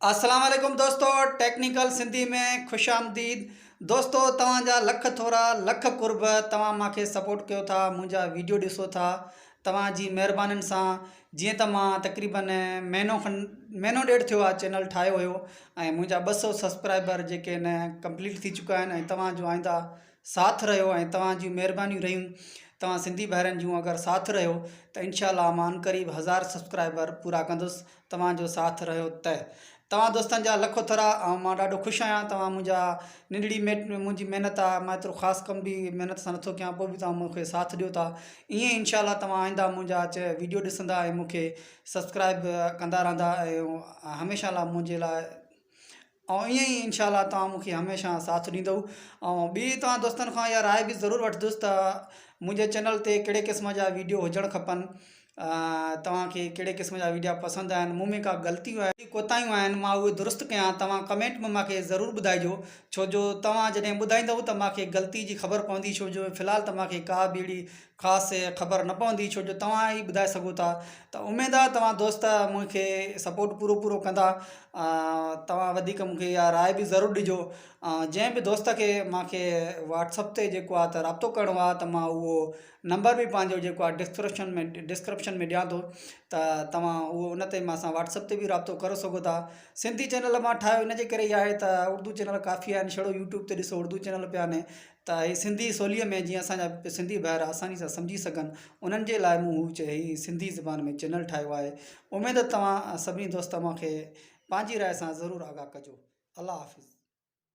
اسلام عليڪم دوستو ٽيڪنيڪل سنڌي ۾ خوش آمديد دوستو توهان جا لک ٿورا لک قرب توهان مان کي سپورٽ ڪيو ٿا منهنجا ويڊيو ڏسو ٿا توهان جي مهربانين سان جيئن ته مان تقريبن مهينو کن مهينو ڏيڍ ٿيو آهي چينل ٺاهيو هيو ۽ منهنجا 200 سبسڪرائبر جيڪي آهن ڪمپليٽ ٿي چڪا آهن ۽ توهان جو آئنده ساٿ رهيو ۽ توهان جون مهربانيون رهيون توهان سنڌي ڀائرن جون اگر ساٿ رهيو ته انشاء الله مان عنقريب هزار سبسڪرائبر پورا ڪندس توهان جو ساٿ رهيو ته توهان دوستن جا لک ٿورا ۽ مان ڏاڍو خوش آهيان توهان منهنجا ننڍڙي منهنجي محنت آهي مان ايترو خاص ڪم به محنت سان نٿو ڪيان پوء به توهان مون کي ساٿ ڏيو ٿا ائين انشاء الله توهان آئنده منهنجا ويڊيو ڏسندا ۽ مون کي سبسڪرائب ڪندا رهندا ۽ هميشه لاء منهنجي لاء ۽ ائين ئي انشاء الله توهان مون کي هميشه ساٿ ڏيندؤ ۽ ٻي توهان دوستن کان اها راء به ضرور وٺندس ته منهنجي چينل تي ڪهڙي قسم جا ويڊيو هجڻ کپن توهان کي ڪهڙي قسم جا ويڊيا پسند آهن مون ۾ ڪا غلطيون آهن ڪوتاهيون آهن مان اهي درست ڪيان توهان ڪمينٽ ۾ مان کي ضرور ٻڌائجو ڇو جو توهان جڏهن ٻڌائيندؤ ته مان کي غلطي جي خبر پوندي ڇو جو في الحال ته مان کي ڪا به اهڙي خاص خبر نه پوندي ڇو جو توهان ئي ٻڌائي سگهو ٿا ته اميد آهي توهان دوست مون کي سپورٽ پورو پورو ڪندا توهان وڌيڪ مون کي اها راء به ضرور ڏجو جنهن به دوست کي مان کي واٽس اپ تي جيڪو آهي ته رابطو ڪرڻو آهي ته مان اهو نمبر به پنهنجو جيڪو آهي ڊسڪرپشن ۾ ڊسڪرپشن ۾ ڏيان ٿو ته توهان اهو ان تي مان سان واٽس اپ تي به رابطو ڪري سگهو ٿا سنڌي چينل مان ٺاهيو ان جي ڪري ئي آهي ته اردو چينل ڪافي آهن ڇڙو يوٽيوب تي ڏسو اردو چينل پيا آهن ته هي سنڌي سوليء ۾ جيئن اسان جا سنڌي ڀائر آساني سان سمجهي سگهن انهن جي لاء مون هو هي سنڌي زبان ۾ چينل ٺاهيو آهي اميد توهان سڀني دوست مان کي پنهنجي راء سان ضرور آگاهه ڪجو الله حافظ.